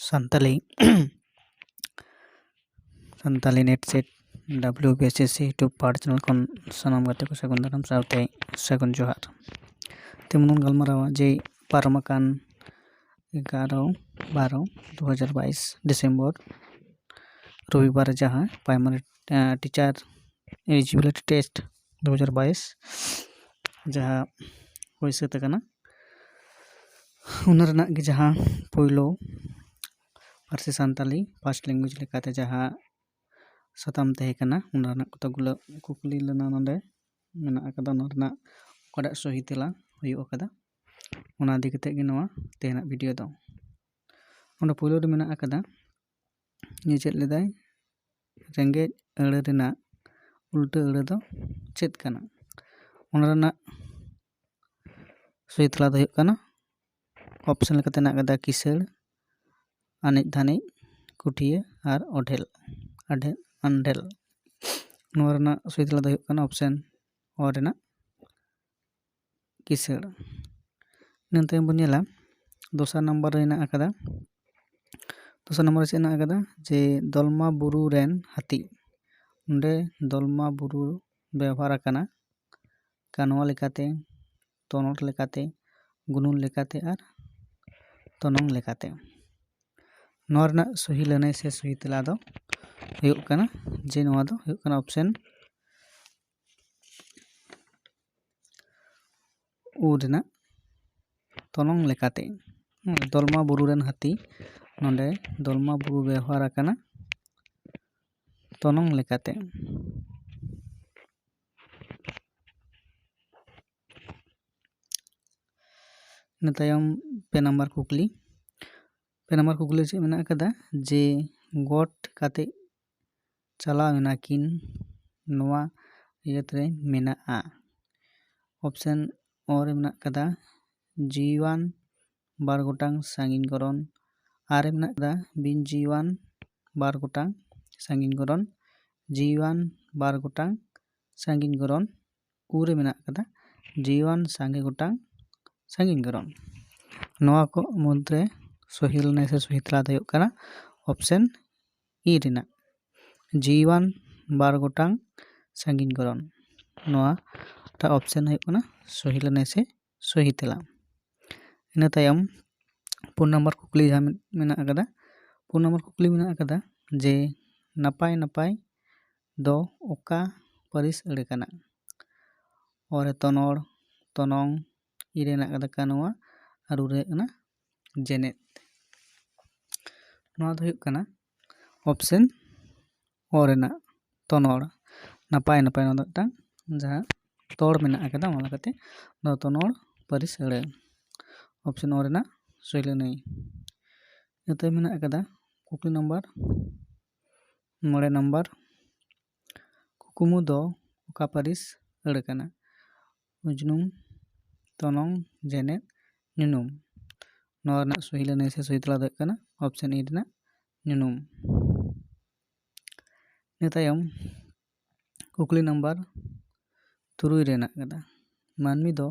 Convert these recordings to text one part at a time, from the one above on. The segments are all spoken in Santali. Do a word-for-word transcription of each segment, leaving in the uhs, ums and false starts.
Santali Santali NET SET WBSSC YouTube ᱯᱟᱦᱴᱟ ᱪᱮᱱᱮᱞ ᱠᱷᱚᱱ ᱥᱟᱱᱟᱢ ᱜᱟᱛᱮ ᱠᱚ ᱥᱟᱹᱜᱩᱱ ᱫᱟᱨᱟᱢ ᱥᱟᱶᱛᱮ ᱥᱟᱹᱜᱩᱱ ᱡᱚᱦᱟᱨ᱾ ᱛᱮᱢᱚᱱ ᱵᱚᱱ ᱜᱟᱞᱢᱟᱨᱟᱣᱟ ᱡᱮ ᱯᱟᱨᱚᱢ ᱟᱠᱟᱱ ᱮᱜᱟᱨᱚ ᱵᱟᱨᱚ ᱫᱩ ᱦᱟᱡᱟᱨ ᱵᱟᱭᱤᱥ ᱰᱤᱥᱮᱢᱵᱚᱨ ᱨᱚᱵᱤᱵᱟᱨ ᱡᱟᱦᱟᱸ primary teacher eligibility test ᱫᱩ ᱦᱟᱡᱟᱨ ᱵᱟᱭᱤᱥ ᱡᱟᱦᱟᱸ ᱦᱩᱭ ᱥᱟᱹᱛ ᱟᱠᱟᱱᱟ, ᱚᱱᱟ ᱨᱮᱱᱟᱜ ᱜᱮ ᱡᱟᱦᱟᱸ ᱯᱳᱭᱞᱳ ᱯᱟᱹᱨᱥᱤ ᱥᱟᱱᱛᱟᱞᱤ first language ᱞᱮᱠᱟᱛᱮ ᱡᱟᱦᱟᱸ ᱥᱟᱛᱟᱢ ᱛᱟᱦᱮᱸ ᱠᱟᱱᱟ, ᱚᱱᱟ ᱨᱮᱱᱟᱜ ᱠᱚᱛᱚᱠ ᱜᱩᱞᱟᱹ ᱠᱩᱠᱞᱤ ᱞᱮᱱᱟ ᱱᱚᱰᱮ ᱢᱮᱱᱟᱜ ᱟᱠᱟᱫᱟ, ᱚᱱᱟ ᱨᱮᱱᱟᱜ ᱚᱠᱟᱴᱟᱜ ᱥᱚᱦᱤ ᱛᱮᱞᱟ ᱦᱩᱭᱩᱜ ᱟᱠᱟᱫᱟ, ᱚᱱᱟ ᱤᱫᱤ ᱠᱟᱛᱮᱫ ᱜᱮ ᱱᱚᱣᱟ ᱛᱮᱦᱮᱧᱟᱜ ᱵᱷᱤᱰᱤᱭᱳ ᱫᱚ᱾ ᱱᱚᱰᱮ ᱯᱳᱭᱞᱳ ᱨᱮ ᱢᱮᱱᱟᱜ ᱟᱠᱟᱫᱟ, ᱱᱤᱭᱟᱹ ᱪᱮᱫ ᱞᱮᱫᱟᱭ, ᱨᱮᱸᱜᱮᱡ ᱟᱹᱲᱟᱹ ᱨᱮᱱᱟᱜ ᱩᱞᱴᱟᱹ ᱟᱹᱲᱟᱹ ᱫᱚ ᱪᱮᱫ ᱠᱟᱱᱟ? ᱚᱱᱟ ᱨᱮᱱᱟᱜ ᱥᱚᱦᱤ ᱛᱮᱞᱟ ᱫᱚ ᱦᱩᱭᱩᱜ ᱠᱟᱱᱟ, ᱚᱯᱥᱮᱱ ᱞᱮᱠᱟᱛᱮ ᱢᱮᱱᱟᱜ ᱟᱠᱟᱫᱟ ᱠᱤᱥᱟᱹᱲ, ᱟᱱᱮᱡ ᱫᱷᱟᱱᱮᱡ, ᱠᱩᱴᱷᱤᱭᱟᱹ ᱟᱨ ᱚᱰᱷᱮᱞ, ᱟᱰᱷᱮ-, ᱟᱱᱰᱷᱮᱞ᱾ ᱱᱚᱣᱟ ᱨᱮᱱᱟᱜ ᱥᱚᱦᱤ ᱛᱮᱞᱟ ᱫᱚ ᱦᱩᱭᱩᱜ ᱠᱟᱱᱟ ᱚᱯᱥᱮᱱ ᱚ ᱨᱮᱱᱟᱜ ᱠᱤᱥᱟᱹᱲ᱾ ᱤᱱᱟᱹ ᱛᱟᱭᱚᱢ ᱵᱚᱱ ᱧᱮᱞᱟ ᱫᱚᱥᱟᱨ ᱱᱟᱢᱵᱟᱨ ᱨᱮ ᱦᱮᱱᱟᱜ ᱟᱠᱟᱫᱟ, ᱫᱚᱥᱟᱨ ᱱᱟᱢᱵᱟᱨ ᱨᱮ ᱪᱮᱫ ᱦᱮᱱᱟᱜ ᱟᱠᱟᱫᱟ? ᱡᱮ ᱫᱚᱞᱢᱟ ᱵᱩᱨᱩ ᱨᱮᱱ ᱦᱟᱹᱛᱤ᱾ ᱱᱚᱰᱮ ᱫᱚᱞᱢᱟ ᱵᱩᱨᱩ ᱵᱮᱣᱦᱟᱨ ᱟᱠᱟᱱᱟ ᱠᱟᱱᱣᱟ ᱞᱮᱠᱟᱛᱮ, ᱛᱚᱱᱚᱞ ᱞᱮᱠᱟᱛᱮ, ᱜᱩᱱᱩᱞ ᱞᱮᱠᱟᱛᱮ ᱟᱨ ᱛᱚᱱᱚᱝ ᱞᱮᱠᱟᱛᱮ᱾ ᱱᱚᱣᱟ ᱨᱮᱱᱟᱜ ᱥᱚᱦᱤ ᱞᱟᱹᱱᱟᱹᱭ ᱥᱮ ᱥᱚᱦᱤ ᱛᱮᱞᱟ ᱫᱚ ᱦᱩᱭᱩᱜ ᱠᱟᱱᱟ ᱡᱮ ᱱᱚᱣᱟ ᱫᱚ ᱦᱩᱭᱩᱜ ᱠᱟᱱᱟ ᱚᱯᱥᱮᱱ ᱩ ᱨᱮᱱᱟᱜ ᱛᱚᱱᱚᱝ ᱞᱮᱠᱟᱛᱮ᱾ ᱦᱮᱸ, ᱫᱚᱞᱢᱟ ᱵᱩᱨᱩ ᱨᱮᱱ ᱦᱟᱹᱛᱤ, ᱱᱚᱰᱮ ᱫᱚᱞᱢᱟ ᱵᱩᱨᱩ ᱵᱮᱣᱦᱟᱨ ᱟᱠᱟᱱᱟ ᱛᱚᱱᱚᱝ ᱞᱮᱠᱟᱛᱮ᱾ ᱤᱱᱟᱹ ᱛᱟᱭᱚᱢ ᱯᱮ ᱱᱟᱢᱵᱟᱨ ᱠᱩᱠᱞᱤ, ᱯᱮ ᱱᱟᱢᱵᱟᱨ ᱠᱩᱠᱞᱤ ᱪᱮᱫ ᱢᱮᱱᱟᱜ ᱟᱠᱟᱫᱟ? ᱡᱮ ᱜᱚᱴ ᱠᱟᱛᱮ ᱪᱟᱞᱟᱣ ᱮᱱᱟ ᱠᱤᱱ, ᱱᱚᱣᱟ ᱤᱭᱟᱹᱛ ᱨᱮ ᱢᱮᱱᱟᱜᱼᱟ᱾ ᱚᱯᱥᱮᱱ ᱚ ᱨᱮ ᱢᱮᱱᱟᱜ ᱟᱠᱟᱫᱟ ᱡᱤᱣᱤᱣᱟᱱ ᱵᱟᱨ ᱜᱚᱴᱟᱝ ᱥᱟᱺᱜᱤᱧ ᱜᱚᱨᱚᱱ, ᱟᱨ ᱨᱮ ᱢᱮᱱᱟᱜ ᱟᱠᱟᱫᱟ ᱵᱤᱱ ᱡᱤᱣᱤᱣᱟᱱ ᱵᱟᱨ ᱜᱚᱴᱟᱝ ᱥᱟᱺᱜᱤᱧ ᱜᱚᱨᱚᱱ, ᱡᱤᱣᱤᱣᱟᱱ ᱵᱟᱨ ᱜᱚᱴᱟᱝ ᱥᱟᱺᱜᱤᱧ ᱜᱚᱨᱚᱱ, ᱩ ᱨᱮ ᱢᱮᱱᱟᱜ ᱟᱠᱟᱫᱟ ᱡᱤᱣᱤᱣᱟᱱ ᱥᱟᱸᱜᱮ ᱜᱚᱴᱟᱝ ᱥᱟᱺᱜᱤᱧ ᱜᱚᱨᱚᱱ᱾ ᱱᱚᱣᱟ ᱠᱚ ᱢᱩᱫᱽᱨᱮ ᱥᱚᱦᱤ ᱞᱮᱱᱟᱭ ᱥᱮ ᱥᱚᱦᱤ ᱛᱮᱞᱟ ᱫᱚ ᱦᱩᱭᱩᱜ ᱠᱟᱱᱟ ᱚᱯᱥᱮᱱ ᱤ ᱨᱮᱱᱟᱜ ᱡᱤᱣᱤᱣᱟᱱ ᱵᱟᱨ ᱜᱚᱴᱟᱝ ᱥᱟᱺᱜᱤᱧ ᱜᱚᱨᱚᱱ᱾ ᱱᱚᱣᱟᱴᱟᱜ ᱚᱯᱥᱮᱱ ᱦᱩᱭᱩᱜ ᱠᱟᱱᱟ ᱥᱚᱦᱤ ᱞᱮᱱᱟᱭ ᱥᱮ ᱥᱚᱦᱤ ᱛᱮᱞᱟ᱾ ᱤᱱᱟᱹ ᱛᱟᱭᱚᱢ ᱯᱩᱱ ᱱᱟᱢᱵᱟᱨ ᱠᱩᱠᱞᱤ ᱡᱟᱦᱟᱸ ᱢᱮᱱᱟᱜ ᱟᱠᱟᱫᱟ, ᱯᱩᱱ ᱱᱟᱢᱵᱟᱨ ᱠᱩᱠᱞᱤ ᱢᱮᱱᱟᱜ ᱟᱠᱟᱫᱟ ᱡᱮ ᱱᱟᱯᱟᱭ ᱱᱟᱯᱟᱭ ᱫᱚ ᱚᱠᱟ ᱯᱟᱹᱨᱤᱥ ᱟᱹᱲᱟᱹ ᱠᱟᱱᱟ? ᱚ ᱨᱮ ᱛᱚᱱᱚᱲ, ᱛᱚᱱᱚᱝ, ᱤ ᱨᱮ ᱦᱮᱱᱟᱜ ᱟᱠᱟᱫᱟ ᱠᱟᱱᱣᱟ, ᱟᱨ ᱩ ᱨᱮ ᱦᱩᱭᱩᱜ ᱠᱟᱱᱟ ᱡᱮᱱᱮᱫ᱾ ᱱᱚᱣᱟ ᱫᱚ ᱦᱩᱭᱩᱜ ᱠᱟᱱᱟ ᱚᱯᱥᱮᱱ ᱚ ᱨᱮᱱᱟᱜ ᱛᱚᱱᱚᱲ᱾ ᱱᱟᱯᱟᱭ ᱱᱟᱯᱟᱭ, ᱱᱚᱣᱟ ᱫᱚ ᱢᱤᱫᱴᱟᱝ ᱡᱟᱦᱟᱸ ᱛᱚᱲ ᱢᱮᱱᱟᱜ ᱟᱠᱟᱫᱟ, ᱚᱱᱟ ᱞᱮᱠᱟᱛᱮ ᱱᱚᱣᱟ ᱛᱚᱱᱚᱲ ᱯᱟᱹᱨᱤᱥ ᱟᱹᱲᱟᱹ᱾ ᱚᱯᱥᱮᱱ ᱚ ᱨᱮᱱᱟᱜ ᱥᱩᱭᱞᱟᱹᱱᱟᱹᱭ᱾ ᱤᱱᱟᱹ ᱛᱟᱭᱚᱢ ᱢᱮᱱᱟᱜ ᱟᱠᱟᱫᱟ ᱠᱩᱠᱞᱤ ᱱᱟᱢᱵᱟᱨ ᱢᱚᱬᱮ ᱱᱟᱢᱵᱟᱨ, ᱠᱩᱠᱢᱩ ᱫᱚ ᱚᱠᱟ ᱯᱟᱹᱨᱤᱥ ᱟᱹᱲᱟᱹ ᱠᱟᱱᱟ? ᱩᱡᱽᱱᱩᱢ, ᱛᱚᱱᱚᱝ, ᱡᱮᱱᱮᱫ, ᱧᱩᱱᱩᱢ᱾ ᱱᱚᱣᱟ ᱨᱮᱱᱟᱜ ᱥᱩᱦᱤ ᱞᱟᱹᱱᱟᱹᱭ ᱥᱮ ᱥᱩᱦᱤ ᱛᱮᱞᱟ ᱫᱚ ᱦᱩᱭᱩᱜ ᱠᱟᱱᱟ ᱚᱯᱥᱮᱱ ᱤ ᱨᱮᱱᱟᱜ ᱧᱩᱱᱩᱢ᱾ ᱤᱱᱟᱹ ᱛᱟᱭᱚᱢ ᱠᱩᱠᱞᱤ ᱱᱟᱢᱵᱟᱨ ᱛᱩᱨᱩᱭ ᱨᱮ ᱦᱮᱱᱟᱜ ᱟᱠᱟᱫᱟ, ᱢᱟᱹᱱᱢᱤ ᱫᱚ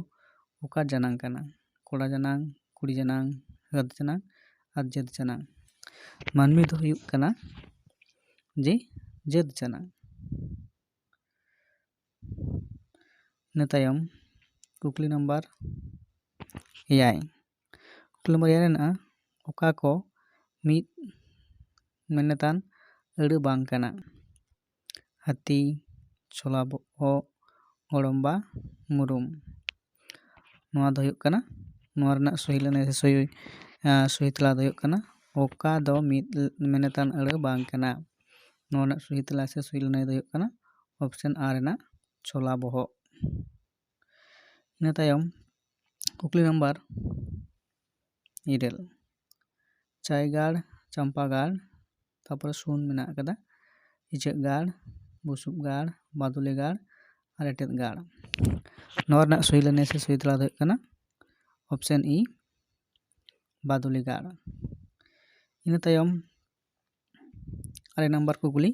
ᱚᱠᱟ ᱡᱟᱱᱟᱝ ᱠᱟᱱᱟ? ᱠᱚᱲᱟ ᱡᱟᱱᱟᱝ, ᱠᱩᱲᱤ ᱡᱟᱱᱟᱝ, ᱦᱟᱹᱫ ᱡᱟᱱᱟᱝ ᱟᱨ ᱡᱟᱹᱛ ᱡᱟᱱᱟᱝ᱾ ᱢᱟᱹᱱᱢᱤ ᱫᱚ ᱦᱩᱭᱩᱜ ᱠᱟᱱᱟ ᱡᱮ ᱡᱟᱹᱛ ᱡᱟᱱᱟᱝ᱾ ᱤᱱᱟᱹ ᱛᱟᱭᱚᱢ ᱠᱩᱠᱞᱤ ᱱᱟᱢᱵᱟᱨ ᱮᱭᱟᱭ᱾ ᱠᱩᱠᱞᱤ ᱱᱟᱢᱵᱟᱨ ᱮᱭᱟᱭ ᱨᱮ ᱦᱮᱱᱟᱜᱼᱟ, ᱚᱠᱟ ᱠᱚ ᱢᱤᱫ ᱢᱮᱱᱮᱛᱟᱱ ᱟᱹᱲᱟᱹ ᱵᱟᱝ ᱠᱟᱱᱟ? ᱦᱟᱹᱛᱤ, ᱪᱷᱚᱞᱟ ᱵᱚᱦᱚᱜ, ᱜᱚᱲᱚᱢᱵᱟ, ᱢᱩᱨᱩᱢ᱾ ᱱᱚᱣᱟ ᱫᱚ ᱦᱩᱭᱩᱜ ᱠᱟᱱᱟ, ᱱᱚᱣᱟ ᱨᱮᱱᱟᱜ ᱥᱚᱦᱤ ᱞᱟᱹᱱᱟᱹᱭ ᱥᱮ ᱥᱚᱦᱤ, ᱟᱸ, ᱥᱚᱦᱤ ᱛᱮᱞᱟ ᱫᱚ ᱦᱩᱭᱩᱜ ᱠᱟᱱᱟ, ᱚᱠᱟ ᱫᱚ ᱢᱤᱫ ᱢᱮᱱᱮᱛᱟᱱ ᱟᱹᱲᱟᱹ ᱵᱟᱝ ᱠᱟᱱᱟ᱾ ᱱᱚᱣᱟ ᱨᱮᱱᱟᱜ ᱥᱚᱦᱤ ᱛᱮᱞᱟ ᱥᱮ ᱥᱚᱦᱤ ᱞᱟᱹᱱᱟᱹᱭ ᱫᱚ ᱦᱩᱭᱩᱜ ᱠᱟᱱᱟ ᱚᱯᱥᱮᱱ ᱟᱨ ᱨᱮᱱᱟᱜ ᱪᱷᱚᱞᱟ ᱵᱚᱦᱚᱜ᱾ ᱤᱱᱟᱹ ᱛᱟᱭᱚᱢ ᱠᱩᱠᱞᱤ ᱱᱟᱢᱵᱟᱨ ᱤᱨᱟᱹᱞ᱾ ᱪᱟᱭᱜᱟᱲ, ᱪᱟᱢᱯᱟᱜᱟᱲ, ᱛᱟᱨᱯᱚᱨᱮ ᱥᱩᱱ ᱢᱮᱱᱟᱜ ᱟᱠᱟᱫᱟ, ᱤᱪᱟᱹᱜ ᱜᱟᱲ, ᱵᱩᱥᱩᱵ ᱜᱟᱲ, ᱵᱟᱫᱩᱞᱤ ᱜᱟᱲ ᱟᱨ ᱮᱴᱮᱫ ᱜᱟᱲ᱾ ᱱᱚᱣᱟ ᱨᱮᱱᱟᱜ ᱥᱩᱭ ᱞᱟᱹᱱᱟᱹᱭ ᱥᱮ ᱥᱩᱭ ᱛᱮᱞᱟ ᱫᱚ ᱦᱩᱭᱩᱜ ᱠᱟᱱᱟ ᱚᱯᱥᱮᱱ ᱤ, ᱵᱟᱫᱩᱞᱤ ᱜᱟᱲ᱾ ᱤᱱᱟᱹ ᱛᱟᱭᱚᱢ ᱟᱨᱮ ᱱᱟᱢᱵᱟᱨ ᱠᱩᱠᱞᱤ,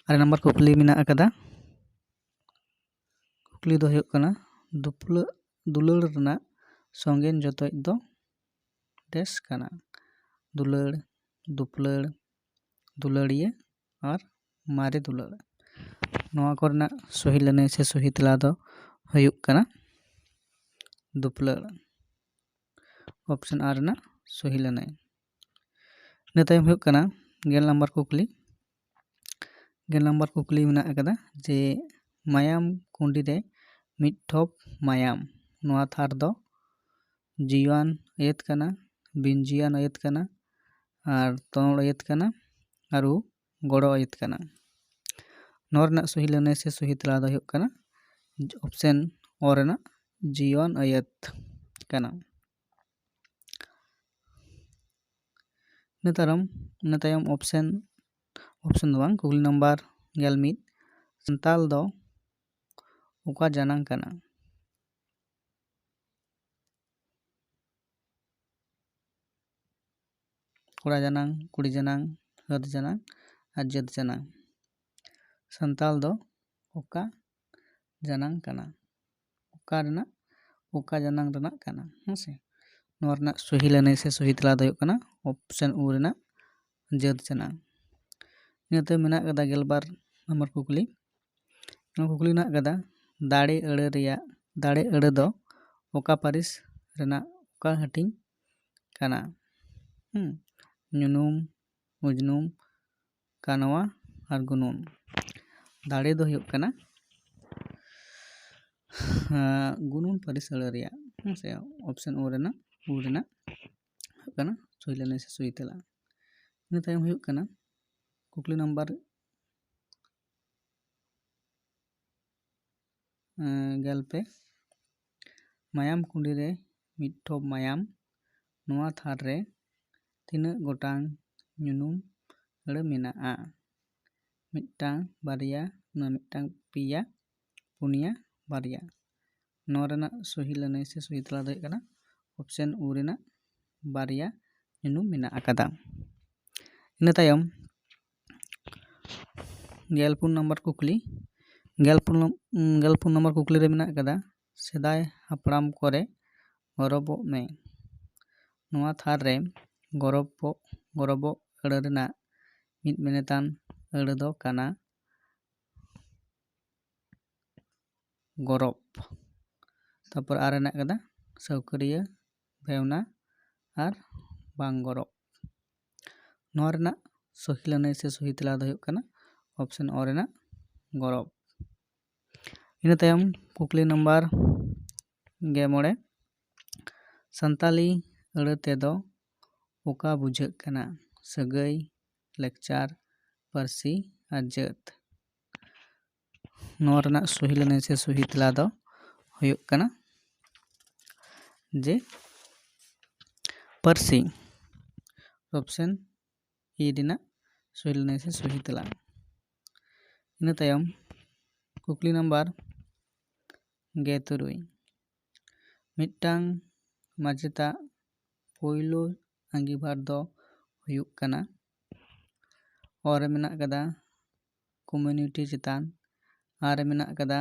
ᱟᱨᱮ ᱱᱟᱢᱵᱟᱨ ᱠᱩᱠᱞᱤ ᱢᱮᱱᱟᱜ ᱟᱠᱟᱫᱟ, ᱠᱩᱠᱞᱤ ᱫᱚ ᱦᱩᱭᱩᱜ ᱠᱟᱱᱟ, ᱫᱩᱯᱞᱟᱹᱜ ᱫᱩᱞᱟᱹᱲ ᱨᱮᱱᱟᱜ ᱥᱚᱝᱜᱮᱱ ᱡᱚᱛᱚᱡ ᱫᱚ ᱰᱮᱥ ᱠᱟᱱᱟ? ᱫᱩᱞᱟᱹᱲ, ᱫᱩᱯᱞᱟᱹᱲ, ᱫᱩᱞᱟᱹᱲᱤᱭᱟᱹ ᱟᱨ ᱢᱟᱨᱮ ᱫᱩᱞᱟᱹᱲ᱾ ᱱᱚᱣᱟ ᱠᱚᱨᱮᱱᱟᱜ ᱥᱚᱦᱤ ᱞᱟᱹᱱᱟᱹᱭ ᱥᱮ ᱥᱚᱦᱤ ᱛᱮᱞᱟ ᱫᱚ ᱦᱩᱭᱩᱜ ᱠᱟᱱᱟ ᱫᱩᱯᱞᱟᱹᱲ᱾ ᱚᱯᱥᱮᱱ ᱟᱨ ᱨᱮᱱᱟᱜ ᱥᱚᱦᱤ ᱞᱟᱹᱱᱟᱹᱭ᱾ ᱤᱱᱟᱹ ᱛᱟᱭᱚᱢ ᱦᱩᱭᱩᱜ ᱠᱟᱱᱟ ᱜᱮᱞ ᱱᱟᱢᱵᱟᱨ ᱠᱩᱠᱞᱤ᱾ ᱜᱮᱞ ᱱᱟᱢᱵᱟᱨ ᱠᱩᱠᱞᱤ ᱢᱮᱱᱟᱜ ᱟᱠᱟᱫᱟ ᱡᱮ ᱢᱟᱭᱟᱢ ᱠᱩᱸᱰᱤ ᱨᱮ ᱢᱤᱫ ᱴᱷᱚᱯ ᱢᱟᱭᱟᱢ, ᱱᱚᱣᱟ ᱛᱷᱟᱨ ᱫᱚ ᱡᱤᱣᱤᱣᱟᱱ ᱟᱹᱭᱟᱹᱛ ᱠᱟᱱᱟ, ᱵᱤᱱ ᱡᱤᱣᱤᱣᱟᱱ ᱟᱹᱭᱟᱹᱛ ᱠᱟᱱᱟ, ᱟᱨ ᱛᱚᱱᱚᱲ ᱟᱹᱭᱟᱹᱛ ᱠᱟᱱᱟ, ᱟᱨ ᱜᱚᱲᱚ ᱟᱹᱭᱟᱹᱛ ᱠᱟᱱᱟ᱾ ᱱᱚᱣᱟ ᱨᱮᱱᱟᱜ ᱥᱚᱦᱤ ᱞᱟᱹᱱᱟᱹᱭ ᱥᱮ ᱥᱚᱦᱤ ᱛᱮᱞᱟ ᱫᱚ ᱦᱩᱭᱩᱜ ᱠᱟᱱᱟ ᱚᱯᱥᱮᱱ ᱚ ᱨᱮᱱᱟᱜ ᱡᱤᱣᱤᱣᱟᱱ ᱟᱹᱭᱟᱹᱛ ᱠᱟᱱᱟ᱾ ᱤᱱᱟᱹ ᱛᱟᱭᱚᱢ, ᱤᱱᱟᱹ ᱛᱟᱭᱚᱢ ᱚᱯᱥᱮᱱ, ᱚᱯᱥᱮᱱ ᱫᱚ ᱵᱟᱝ, ᱠᱩᱠᱞᱤ ᱱᱟᱢᱵᱟᱨ ᱜᱮᱞ ᱢᱤᱫ, ᱥᱟᱱᱛᱟᱞ ᱫᱚ ᱚᱠᱟ ᱡᱟᱱᱟᱝ ᱠᱟᱱᱟ? ᱠᱚᱲᱟ ᱡᱟᱱᱟᱝ, ᱠᱩᱲᱤ ᱡᱟᱱᱟᱝ, ᱦᱟᱹᱫ ᱡᱟᱱᱟᱝ ᱟᱨ ᱡᱟᱹᱛ ᱡᱟᱱᱟᱝ᱾ ᱥᱟᱱᱛᱟᱞ ᱫᱚ ᱚᱠᱟ ᱡᱟᱱᱟᱝ ᱠᱟᱱᱟ? ᱚᱠᱟ ᱨᱮᱱᱟᱜ, ᱚᱠᱟ ᱡᱟᱱᱟᱝ ᱨᱮᱱᱟᱜ ᱠᱟᱱᱟ? ᱦᱮᱸ ᱥᱮ? ᱱᱚᱣᱟ ᱨᱮᱱᱟᱜ ᱥᱚᱦᱤ ᱞᱟᱹᱱᱟᱹᱭ ᱥᱮ ᱥᱚᱦᱤ ᱛᱮᱞᱟ ᱫᱚ ᱦᱩᱭᱩᱜ ᱠᱟᱱᱟ ᱚᱯᱥᱮᱱ ᱩ ᱨᱮᱱᱟᱜ ᱡᱟᱹᱛ ᱡᱟᱱᱟᱝ᱾ ᱤᱱᱟᱹᱛᱮ ᱢᱮᱱᱟᱜ ᱠᱟᱫᱟ ᱜᱮᱞᱵᱟᱨ ᱱᱟᱢᱵᱟᱨ ᱠᱩᱠᱞᱤ᱾ ᱱᱚᱣᱟ ᱠᱩᱠᱞᱤ ᱢᱮᱱᱟᱜ ᱠᱟᱫᱟ, ᱫᱟᱲᱮ ᱟᱹᱲᱟᱹ ᱨᱮᱭᱟᱜ, ᱫᱟᱲᱮ ᱟᱹᱲᱟᱹ ᱫᱚ ᱚᱠᱟ ᱯᱟᱹᱨᱤᱥ ᱨᱮᱱᱟᱜ ᱚᱠᱟ ᱦᱟᱹᱴᱤᱧ ᱠᱟᱱᱟ? ᱦᱩᱸ, ᱧᱩᱱᱩᱢ, ᱩᱡᱽᱱᱩᱢ, ᱠᱟᱱᱣᱟ ᱟᱨ ᱜᱩᱱᱩᱱ᱾ ᱫᱟᱲᱮ ᱫᱚ ᱦᱩᱭᱩᱜ ᱠᱟᱱᱟ, ᱟᱸ, ᱜᱩᱱᱩᱱ ᱯᱟᱹᱨᱤᱥ ᱟᱹᱲᱟᱹ ᱨᱮᱭᱟᱜ, ᱦᱮᱸ ᱥᱮ, ᱚᱯᱥᱮᱱ ᱳ ᱨᱮᱱᱟᱜ, ᱳ ᱨᱮᱱᱟᱜ ᱦᱩᱭᱩᱜ ᱠᱟᱱᱟ ᱥᱚᱦᱤ ᱞᱟᱹᱱᱟᱹᱭ ᱥᱮ ᱥᱚᱦᱤ ᱛᱮᱞᱟ᱾ ᱤᱱᱟᱹ ᱛᱟᱭᱚᱢ ᱦᱩᱭᱩᱜ ᱠᱟᱱᱟ ᱠᱩᱠᱞᱤ ᱱᱟᱢᱵᱟᱨ, ᱮᱸ, ᱜᱮᱞ ᱯᱮ᱾ ᱢᱟᱭᱟᱢ ᱠᱩᱸᱰᱤ ᱨᱮ ᱢᱤᱫ ᱴᱷᱚᱯ ᱢᱟᱭᱟᱢ, ᱱᱚᱣᱟ ᱛᱷᱟᱨ ᱨᱮ ᱛᱤᱱᱟᱹᱜ ᱜᱚᱴᱟᱝ ᱧᱩᱱᱩᱢ ᱟᱹᱲᱟᱹ ᱢᱮᱱᱟᱜᱼᱟ? ᱢᱤᱫᱴᱟᱝ, ᱵᱟᱨᱭᱟ, ᱱᱚᱣᱟ ᱢᱤᱫᱴᱟᱝ, ᱯᱮᱭᱟ, ᱯᱩᱱᱭᱟ, ᱵᱟᱨᱭᱟ᱾ ᱱᱚᱣᱟ ᱨᱮᱱᱟᱜ ᱥᱚᱦᱤ ᱞᱟᱹᱱᱟᱹᱭ ᱥᱮ ᱥᱚᱦᱤ ᱛᱮᱞᱟ ᱫᱚ ᱦᱩᱭᱩᱜ ᱠᱟᱱᱟ ᱚᱯᱥᱮᱱ ᱳ ᱨᱮᱱᱟᱜ ᱵᱟᱨᱭᱟ ᱧᱩᱱᱩᱢ ᱢᱮᱱᱟᱜ ᱟᱠᱟᱫᱟ᱾ ᱤᱱᱟᱹ ᱛᱟᱭᱚᱢ ᱜᱮᱞ ᱯᱩᱱ ᱱᱟᱢᱵᱟᱨ ᱠᱩᱠᱞᱤ, ᱜᱮᱞ ᱯᱩᱱ ᱱᱚᱢ-, ᱩᱸ, ᱜᱮᱞ ᱯᱩᱱ ᱱᱟᱢᱵᱟᱨ ᱠᱩᱠᱞᱤ ᱨᱮ ᱢᱮᱱᱟᱜ ᱟᱠᱟᱫᱟ, ᱥᱮᱫᱟᱭ ᱦᱟᱯᱲᱟᱢ ᱠᱚᱨᱮ ᱜᱚᱨᱚᱵᱚᱜ ᱢᱮ᱾ ᱱᱚᱣᱟ ᱛᱷᱟᱨ ᱨᱮ ᱜᱚᱨᱚᱵᱚᱜ ᱜᱚᱨᱚᱵᱚᱜ ᱟᱹᱲᱟᱹ ᱨᱮᱱᱟᱜ ᱢᱤᱫ ᱢᱮᱱᱮᱛᱟᱱ ᱟᱹᱲᱟᱹ ᱫᱚ ᱠᱟᱱᱟ ᱜᱚᱨᱚᱵ᱾ ᱛᱟᱨᱯᱚᱨ ᱟᱨ ᱦᱮᱱᱟᱜ ᱠᱟᱫᱟ ᱥᱟᱹᱣᱠᱟᱹᱨᱤᱭᱟᱹ ᱵᱷᱮᱣᱱᱟ ᱟᱨ ᱵᱟᱝ ᱜᱚᱨᱚᱵ᱾ ᱱᱚᱣᱟ ᱨᱮᱱᱟᱜ ᱥᱚᱦᱤ ᱞᱟᱹᱱᱟᱹᱭ ᱥᱮ ᱥᱚᱦᱤ ᱛᱮᱞᱟ ᱫᱚ ᱦᱩᱭᱩᱜ ᱠᱟᱱᱟ ᱚᱯᱥᱮᱱ ᱚ ᱨᱮᱱᱟᱜ ᱜᱚᱨᱚᱵ᱾ ᱤᱱᱟᱹ ᱛᱟᱭᱚᱢ ᱠᱩᱠᱞᱤ ᱱᱟᱢᱵᱟᱨ ᱜᱮ ᱢᱚᱬᱮ, ᱥᱟᱱᱛᱟᱞᱤ ᱟᱹᱲᱟᱹ ᱛᱮᱫᱚ ᱚᱠᱟ ᱵᱩᱡᱷᱟᱹᱜ ᱠᱟᱱᱟ? ᱥᱟᱹᱜᱟᱹᱭ, ᱞᱮᱠᱪᱟᱨ, ᱯᱟᱹᱨᱥᱤ ᱟᱨ ᱡᱟᱹᱛ᱾ ᱱᱚᱣᱟ ᱨᱮᱱᱟᱜ ᱥᱚᱦᱤ ᱞᱟᱹᱱᱟᱹᱭ ᱥᱮ ᱥᱚᱦᱤ ᱛᱮᱞᱟ ᱫᱚ ᱦᱩᱭᱩᱜ ᱠᱟᱱᱟ ᱡᱮ ᱯᱟᱹᱨᱥᱤ, ᱚᱯᱥᱮᱱ ᱤ ᱨᱮᱱᱟᱜ ᱥᱚᱦᱤ ᱞᱟᱹᱱᱟᱹᱭ ᱥᱮ ᱥᱚᱦᱤ ᱛᱮᱞᱟ᱾ ᱤᱱᱟᱹ ᱛᱟᱭᱚᱢ ᱠᱩᱠᱞᱤ ᱱᱟᱢᱵᱟᱨ ᱜᱮ ᱛᱩᱨᱩᱭ, ᱢᱤᱫᱴᱟᱝ ᱢᱟᱪᱮᱛᱟᱜ ᱯᱳᱭᱞᱳ ᱟᱸᱜᱤᱵᱷᱟᱨ ᱫᱚ ᱦᱩᱭᱩᱜ ᱠᱟᱱᱟ, ᱚ ᱨᱮ ᱢᱮᱱᱟᱜ ᱠᱟᱫᱟ ᱠᱚᱢᱤᱭᱩᱱᱤᱴᱤ ᱪᱮᱛᱟᱱ, ᱟᱨ ᱨᱮ ᱢᱮᱱᱟᱜ ᱠᱟᱫᱟ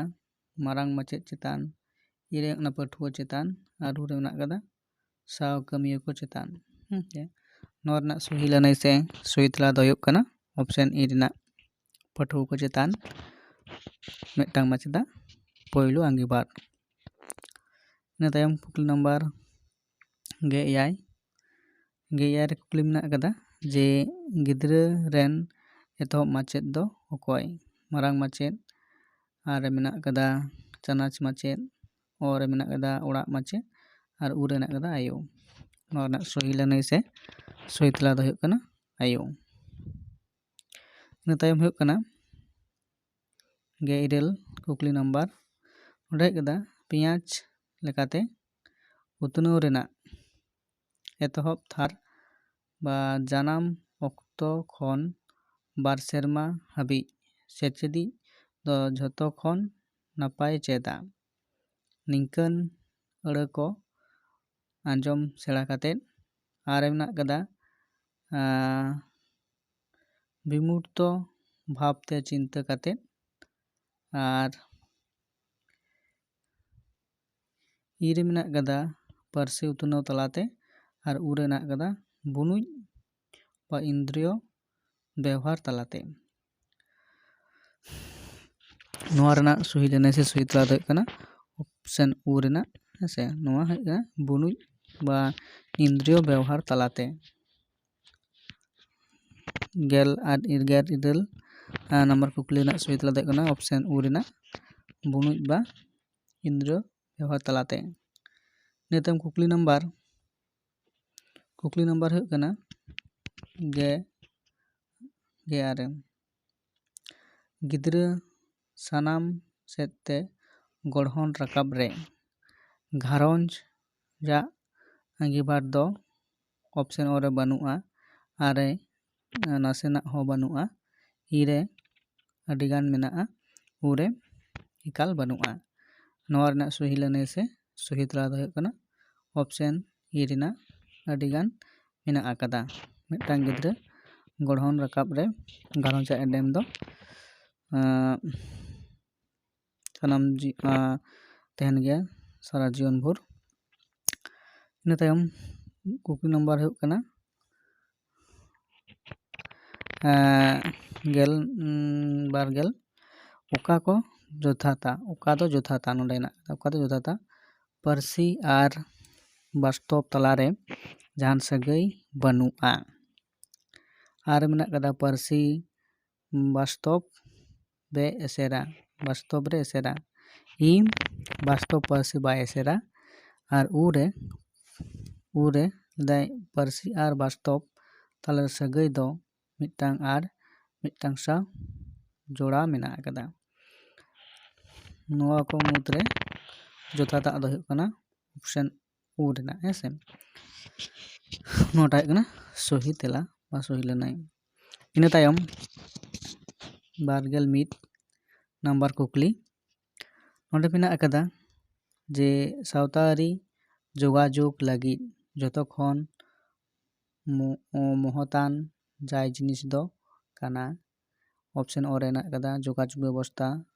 ᱢᱟᱨᱟᱝ ᱢᱟᱪᱮᱫ ᱪᱮᱛᱟᱱ, ᱤ ᱨᱮ ᱚᱱᱟ ᱯᱟᱹᱴᱷᱩᱣᱟᱹ ᱪᱮᱛᱟᱱ, ᱟᱨ ᱩ ᱨᱮ ᱢᱮᱱᱟᱜ ᱠᱟᱫᱟ ᱥᱟᱶ ᱠᱟᱹᱢᱤᱭᱟᱹ ᱠᱚ ᱪᱮᱛᱟᱱ᱾ ᱦᱮᱸ ᱥᱮ? ᱱᱚᱣᱟ ᱨᱮᱱᱟᱜ ᱥᱚᱦᱤ ᱞᱟᱹᱱᱟᱹᱭ ᱥᱮ ᱥᱚᱦᱤ ᱛᱮᱞᱟ ᱫᱚ ᱦᱩᱭᱩᱜ ᱠᱟᱱᱟ ᱚᱯᱥᱮᱱ ᱤ ᱨᱮᱱᱟᱜ ᱯᱟᱹᱴᱷᱩᱣᱟᱹ ᱠᱚ ᱪᱮᱛᱟᱱ ᱢᱤᱫᱴᱟᱝ ᱢᱟᱪᱮᱛᱟᱜ ᱯᱳᱭᱞᱳ ᱟᱸᱜᱤᱵᱷᱟᱨ᱾ ᱤᱱᱟᱹ ᱛᱟᱭᱚᱢ ᱠᱩᱠᱞᱤ ᱱᱟᱢᱵᱟᱨ ᱜᱮ ᱮᱭᱟᱭ, ᱜᱮ ᱮᱭᱟᱭ ᱨᱮ ᱠᱩᱠᱞᱤ ᱢᱮᱱᱟᱜ ᱟᱠᱟᱫᱟ ᱡᱮ ᱜᱤᱫᱽᱨᱟᱹ ᱨᱮᱱ ᱮᱛᱚᱦᱚᱵ ᱢᱟᱪᱮᱫ ᱫᱚ ᱚᱠᱚᱭ? ᱢᱟᱨᱟᱝ ᱢᱟᱪᱮᱫ, ᱟᱨ ᱨᱮ ᱢᱮᱱᱟᱜ ᱟᱠᱟᱫᱟ ᱪᱟᱱᱟᱪ ᱢᱟᱪᱮᱫ, ᱚ ᱨᱮ ᱢᱮᱱᱟᱜ ᱟᱠᱟᱫᱟ ᱚᱲᱟᱜ ᱢᱟᱪᱮᱫ, ᱟᱨ ᱩ ᱨᱮ ᱢᱮᱱᱟᱜ ᱟᱠᱟᱫᱟ ᱟᱭᱳ᱾ ᱱᱚᱣᱟ ᱨᱮᱱᱟᱜ ᱥᱚᱦᱤ ᱞᱟᱹᱱᱟᱹᱭ ᱥᱮ ᱥᱚᱦᱤ ᱛᱮᱞᱟ ᱫᱚ ᱦᱩᱭᱩᱜ ᱠᱟᱱᱟ ᱟᱭᱳ᱾ ᱤᱱᱟᱹ ᱛᱟᱭᱚᱢ ᱦᱩᱭᱩᱜ ᱠᱟᱱᱟ ᱜᱮ ᱤᱨᱟᱹᱞ ᱠᱩᱠᱞᱤ ᱱᱟᱢᱵᱟᱨ᱾ ᱚᱸᱰᱮ ᱦᱩᱭᱩᱜ ᱠᱟᱱᱟ ᱯᱮᱸᱭᱟᱡᱽ ᱞᱮᱠᱟᱛᱮ ᱩᱛᱱᱟᱹᱣ ᱨᱮᱱᱟᱜ ᱮᱛᱚᱦᱚᱵ ᱛᱷᱟᱨ ᱵᱟ ᱡᱟᱱᱟᱢ ᱚᱠᱛᱚ ᱠᱷᱚᱱ ᱵᱟᱨ ᱥᱮᱨᱢᱟ ᱦᱟᱹᱵᱤᱡ ᱥᱮᱪᱮᱫᱤᱡ ᱫᱚ ᱡᱷᱚᱛᱚ ᱠᱷᱚᱱ ᱱᱟᱯᱟᱭ ᱪᱮᱫᱟ᱾ ᱱᱤᱝᱠᱟᱹᱱ ᱟᱹᱲᱟᱹ ᱠᱚ ᱟᱸᱡᱚᱢ ᱥᱮᱬᱟ ᱠᱟᱛᱮᱫ᱾ ᱟᱨ ᱢᱮᱱᱟᱜ ᱠᱟᱫᱟ, ᱟᱸ, ᱵᱤᱢᱩᱨᱛᱚ ᱵᱷᱟᱵᱽᱛᱮ ᱪᱤᱱᱛᱟᱹ ᱠᱟᱛᱮᱫ᱾ ᱟᱨ ᱤ ᱨᱮ ᱢᱮᱱᱟᱜ ᱠᱟᱫᱟ ᱯᱟᱹᱨᱥᱤ ᱩᱛᱱᱟᱹᱣ ᱛᱟᱞᱟᱛᱮ, ᱟᱨ ᱩ ᱨᱮ ᱢᱮᱱᱟᱜ ᱠᱟᱫᱟ ᱵᱩᱱᱩᱡ ᱵᱟ ᱤᱱᱫᱨᱤᱭᱚ ᱵᱮᱣᱦᱟᱨ ᱛᱟᱞᱟᱛᱮ᱾ ᱱᱚᱣᱟ ᱨᱮᱱᱟᱜ ᱥᱚᱦᱤ ᱞᱟᱹᱱᱟᱹᱭ ᱥᱮ ᱥᱚᱦᱤ ᱛᱮᱞᱟ ᱫᱚ ᱦᱩᱭᱩᱜ ᱠᱟᱱᱟ ᱚᱯᱥᱮᱱ ᱩ ᱨᱮᱱᱟᱜ, ᱦᱮᱸ ᱥᱮ? ᱱᱚᱣᱟ ᱦᱩᱭᱩᱜ ᱠᱟᱱᱟ ᱵᱩᱱᱩᱡ ᱵᱟ ᱤᱱᱫᱨᱤᱭᱚ ᱵᱮᱣᱦᱟᱨ ᱛᱟᱞᱟᱛᱮ᱾ ᱜᱮᱞ ᱟᱨ ᱜᱮᱞ ᱤᱨᱟᱹᱞ ᱱᱟᱢᱵᱟᱨ ᱠᱩᱠᱞᱤ ᱨᱮᱱᱟᱜ ᱥᱚᱦᱤ ᱛᱮᱞᱟ ᱫᱚ ᱦᱩᱭᱩᱜ ᱠᱟᱱᱟ ᱚᱯᱥᱮᱱ ᱩ ᱨᱮᱱᱟᱜ ᱵᱩᱱᱩᱡ ᱵᱟ ᱤᱱᱫᱨᱤᱭᱚ ᱵᱮᱣᱦᱟᱨ ᱛᱟᱞᱟᱛᱮ᱾ ᱤᱱᱟᱹ ᱛᱟᱭᱚᱢ ᱠᱩᱠᱞᱤ ᱱᱟᱢᱵᱟᱨ, ᱠᱩᱠᱞᱤ ᱱᱟᱢᱵᱟᱨ ᱦᱩᱭᱩᱜ ᱠᱟᱱᱟ ᱜᱮ, ᱜᱮ ᱟᱨᱮ᱾ ᱜᱤᱫᱽᱨᱟᱹ ᱥᱟᱱᱟᱢ ᱥᱮᱫ ᱛᱮ ᱜᱚᱲᱦᱚᱱ ᱨᱟᱠᱟᱵ ᱨᱮ ᱜᱷᱟᱨᱚᱸᱡᱽ ᱨᱮᱭᱟᱜ ᱟᱸᱜᱤᱵᱷᱟᱨ ᱫᱚ ᱚᱯᱥᱮᱱ ᱚ ᱨᱮ ᱵᱟᱹᱱᱩᱜᱼᱟ, ᱟᱨ ᱨᱮ ᱱᱟᱥᱮᱱᱟᱜ ᱦᱚᱸ ᱵᱟᱹᱱᱩᱜᱼᱟ, ᱤ ᱨᱮ ᱟᱹᱰᱤᱜᱟᱱ ᱢᱮᱱᱟᱜᱼᱟ, ᱩ ᱨᱮ ᱮᱠᱟᱞ ᱵᱟᱹᱱᱩᱜᱼᱟ᱾ ᱱᱚᱣᱟ ᱨᱮᱱᱟᱜ ᱥᱚᱦᱤ ᱞᱟᱹᱱᱟᱹᱭ ᱥᱮ ᱥᱚᱦᱤ ᱛᱮᱞᱟ ᱫᱚ ᱦᱩᱭᱩᱜ ᱠᱟᱱᱟ ᱚᱯᱥᱮᱱ ᱤ ᱨᱮᱱᱟᱜ ᱟᱹᱰᱤᱜᱟᱱ ᱢᱮᱱᱟᱜ ᱟᱠᱟᱫᱟ᱾ ᱢᱤᱫᱴᱟᱝ ᱜᱤᱫᱽᱨᱟᱹ ᱜᱚᱲᱦᱚᱱ ᱨᱟᱠᱟᱵ ᱨᱮ ᱜᱷᱟᱨᱚᱸᱡᱽ ᱟᱜ ᱮᱱᱮᱢ ᱫᱚ, ᱟᱸ, ᱥᱟᱱᱟᱢ ᱡᱤ-, ᱟᱸ, ᱛᱟᱦᱮᱱ ᱜᱮᱭᱟ ᱥᱟᱨᱟ ᱡᱤᱭᱚᱱ ᱵᱷᱳᱨ᱾ ᱤᱱᱟᱹ ᱛᱟᱭᱚᱢ ᱠᱩᱠᱞᱤ ᱱᱟᱢᱵᱟᱨ ᱦᱩᱭᱩᱜ ᱠᱟᱱᱟ, ᱮᱸ, ᱜᱮᱞ, ᱩᱸ, ᱵᱟᱨ ᱜᱮᱞ᱾ ᱚᱠᱟ ᱠᱚ ᱡᱚᱛᱷᱟᱛᱟ? ᱚᱠᱟ ᱫᱚ ᱡᱚᱛᱷᱟᱛᱟ? ᱱᱚᱰᱮ ᱦᱮᱱᱟᱜ ᱟᱠᱟᱫᱟ, ᱚᱠᱟ ᱫᱚ ᱡᱚᱛᱷᱟᱛᱟ? ᱯᱟᱹᱨᱥᱤ ᱟᱨ ᱵᱟᱥᱛᱚᱵ ᱛᱟᱞᱟᱨᱮ ᱡᱟᱦᱟᱱ ᱥᱟᱹᱜᱟᱹᱭ ᱵᱟᱹᱱᱩᱜᱼᱟ᱾ ᱟᱨ ᱢᱮᱱᱟᱜ ᱟᱠᱟᱫᱟ ᱯᱟᱹᱨᱥᱤ ᱵᱟᱥᱛᱚᱵ ᱨᱮ ᱮᱥᱮᱨᱟ, ᱵᱟᱥᱛᱚᱵ ᱨᱮ ᱮᱥᱮᱨᱟ᱾ ᱤ ᱵᱟᱥᱛᱚᱵ ᱯᱟᱹᱨᱥᱤ ᱵᱟᱭ ᱮᱥᱮᱨᱟ᱾ ᱟᱨ ᱩ ᱨᱮ, ᱩ ᱨᱮ ᱞᱟᱹᱭᱫᱟᱭ ᱯᱟᱹᱨᱥᱤ ᱟᱨ ᱵᱟᱥᱛᱚᱵ ᱛᱟᱞᱟᱨᱮ ᱥᱟᱹᱜᱟᱹᱭ ᱫᱚ ᱢᱤᱫᱴᱟᱝ ᱟᱨ ᱢᱤᱫᱴᱟᱝ ᱥᱟᱶ ᱡᱚᱲᱟᱣ ᱢᱮᱱᱟᱜ ᱟᱠᱟᱫᱟ᱾ ᱱᱚᱣᱟ ᱠᱚ ᱢᱩᱫᱽᱨᱮ ᱡᱚᱛᱷᱟᱛᱟᱜ ᱫᱚ ᱦᱩᱭᱩᱜ ᱠᱟᱱᱟ ᱚᱯᱥᱮᱱ ᱩ ᱨᱮᱱᱟᱜ, ᱦᱮᱸ ᱥᱮ? ᱱᱚᱣᱟᱴᱟᱜ ᱦᱩᱭᱩᱜ ᱠᱟᱱᱟ ᱥᱚᱦᱤ ᱛᱮᱞᱟ ᱵᱟ ᱥᱚᱦᱤ ᱞᱟᱹᱱᱟᱹᱭ᱾ ᱤᱱᱟᱹ ᱛᱟᱭᱚᱢ ᱵᱟᱨ ᱜᱮᱞ ᱢᱤᱫ ᱱᱟᱢᱵᱟᱨ ᱠᱩᱠᱞᱤ᱾ ᱱᱚᱰᱮ ᱢᱮᱱᱟᱜ ᱟᱠᱟᱫᱟ ᱡᱮ ᱥᱟᱶᱛᱟ ᱟᱹᱨᱤ ᱡᱳᱜᱟᱡᱳᱜᱽ ᱞᱟᱹᱜᱤᱫ ᱡᱚᱛᱚ ᱠᱷᱚᱱ ᱢᱚ-, ᱢᱚᱦᱚᱛᱟᱱ ᱡᱟᱭ ᱡᱤᱱᱤᱥ ᱫᱚ ᱠᱟᱱᱟ᱾ ᱚᱯᱥᱮᱱ ᱚ ᱨᱮ ᱢᱮᱱᱟᱜ ᱟᱠᱟᱫᱟ ᱡᱳᱜᱟᱡᱳᱜᱽ ᱵᱮᱵᱚᱥᱛᱷᱟ,